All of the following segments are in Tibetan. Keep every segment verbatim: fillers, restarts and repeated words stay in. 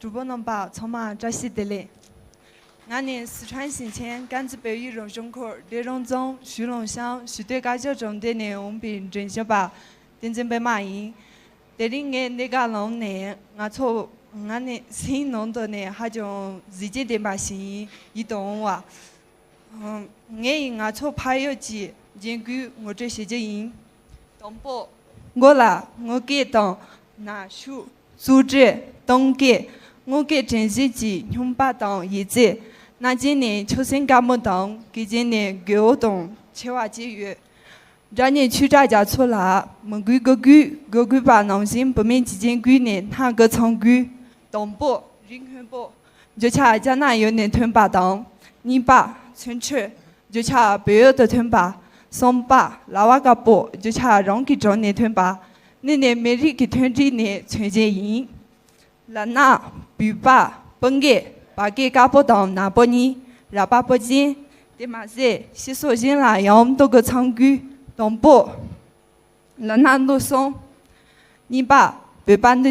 གྲོགས་པོ་རྣམ་པ་ཚང་མ་བཀྲ་ཤིས་བདེ་ལེགས། ང་ནི་སི་ཁྲོན་ཞིང་ཆེན་དཀར་མཛེས་བོད་ཡིག་རང་སྐྱོང་ཁུལ་སྡེ་རོང་རྫོང་ཞུས་ལུང་ཤང་ཞུས་སྟོད་དཀར་ཕྱོགས་གྲོང་སྡེ་ནས་འོངས་པའི་འགྲན་ཞུགས་པ་བསྟན་འཛིན་པད་མ་ཡིན། དེ་རིང་ངའི་གནས་སྒར་ལམ་ནས་ང་ཚོ་ང་ནི་སེམས་ནང་དུ་ནས་ཧ་ཅང་གཟི་བརྗིད་ལྡན་པ་ཞིག་ཡིད་དུ་འོང་བ། ངས་ང་ཚོ་ཕ་ཡུལ་གྱི་རྒྱན་གོས་ངོ་སྤྲོད་བྱེད་རྒྱུ་ཡིན། དང་པོ། མགོ་ལ་ངུ་སྐད་དང་ན་ཤུགས། གཙུག་སྒྲིལ། གཏོང་སྐད། ངུ་སྐད་དྲན་གཟིགས་ཀྱི་སྙོམས་པ་དང་ཡིད་ཚིམ། སྣ་རྒྱན་ནས་ཆུ་སྲིན་དཀར་མོ་དང་སྐེ་རྒྱན་ནས་རྒོད་པོ་དང་ཆེ་བ་བཅས་ཡོད། སྒྲ་སྙན་ཆོས་གྲགས་རྒྱ་མཚོ་ལགས་མོས་གུས་དགའ་དགོས་དགའ་དགོས་པ་ནང་བཞིན་བུད་མེད་ཀྱི་རྒྱན་གོས་ནས་སྣ་དགུ་ཚང་དགོས། དང་པོ། རིགས་སྔོན་པོ། རྒྱུ་ཆ་རྒྱ་ནག་ཡུལ་ནས་ཐོན་པ་དང་། གཉིས་པ། ཚོན་མཆོད། རྒྱུ་ཆ་བོད་ཡུལ་དུ་ཐོན་པ། གསུམ་པ། ལྭ་བ་དཀར་པོ། རྒྱུ་ཆ་རང་གི་གྲོང་ནས་ཐོན་པ། སྣེ་ནས་མི་རིགས་ཀྱི་མཐུན་སྒྲིལ་ནས་མཚོན་བྱེད་ཡིན། ལག་ན། བོད་པ། སྤུ་གུ། བ་སྐེ་དཀར་པོ་དང་ནག་པོ་གཉིས། རལ་པ་སྤུ་རྒྱན། དེ་མ་ཟད་ཕྱི་སོ་གཞན་ལ་ཡང་སྟོན་གྱི་ཚང་དགོས། དང་པོ། ལག་ན་ལུག་གསུམ། གཉིས་པ། བོད་པ་འདུ་བྱེད།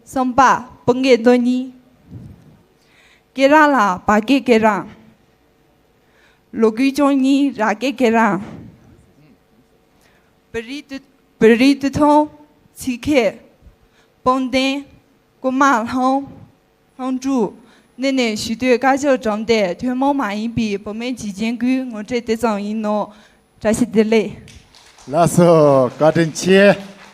གསུམ་པ། སྤུ་གུ་འདུ་གཉིས། སྐེ་རིང་ལ་བ་སྐེ་སྐེ་རིང་། ལོ་རྒོད་ཅུང་གཉིས་ར་སྐེ་སྐེ་རིང་། བོད་རིགས་སྟོད་བོད་རིགས་སྟོད་ཐུང་། ཚིག་ཁེ། སྤུན་ལྡན། རྐུན་མ་སློང་། སློང་ཕྲུག། སྣེ་ནས་ཞུས་སྟོད་དཀར་ཕྱོགས་གྲོང་སྡེ་ཐུན་མོང་མ་ཡིན་པའི་བུད་མེད་ཀྱི་རྒྱན་གོས་ངོ་སྤྲོད་དེ་ཙམ་ཡིན་ནོ། བཀྲ་ཤིས་བདེ་ལེགས། ལགས་སོ། བཀའ་དྲིན་ཆེ།